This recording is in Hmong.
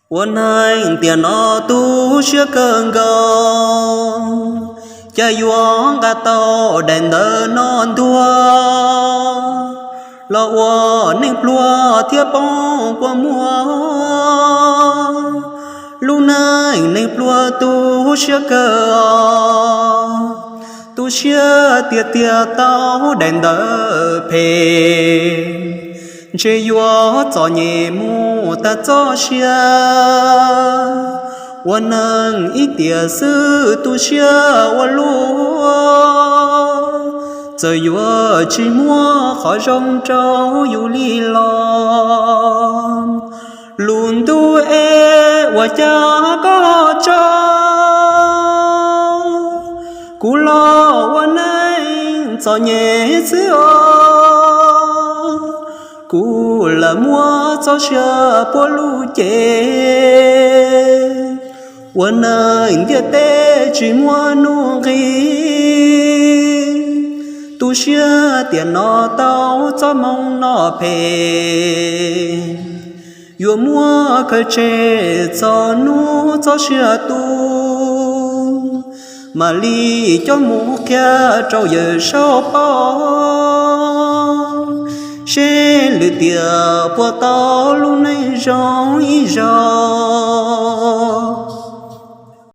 Ua neej tiam no tu siab kawg nkaus, cas yuav nqa tau daim ntawv no ntuag los ua neej pluag thiab poob kua muag. Lub neej neeg pluag tu siab kawg, tu siab tiag tiag tau daim ntawv phem, ntshe yuav txom nyem mus tag txoj sia. Ua neej ib tiam xwb tu siab ua luaj, txawm yuav tsis muaj qhov zoo rau yus li los. Lub ntuj es, ua cas koj tso kuv los ua neej txom nyem xwb os? Kuv lam muab txoj sia puag lub cev, ua neej ntiaj teb tsis muaj nuj nqis. Tu siab tiam no tau txoj moo no phem, yuav muab khaws tseg txog hnub txoj sia tu, mam li coj mus qhia rau Yawm Saub paub, seb lwm tiam puas tau lub neej zoo ib zaug.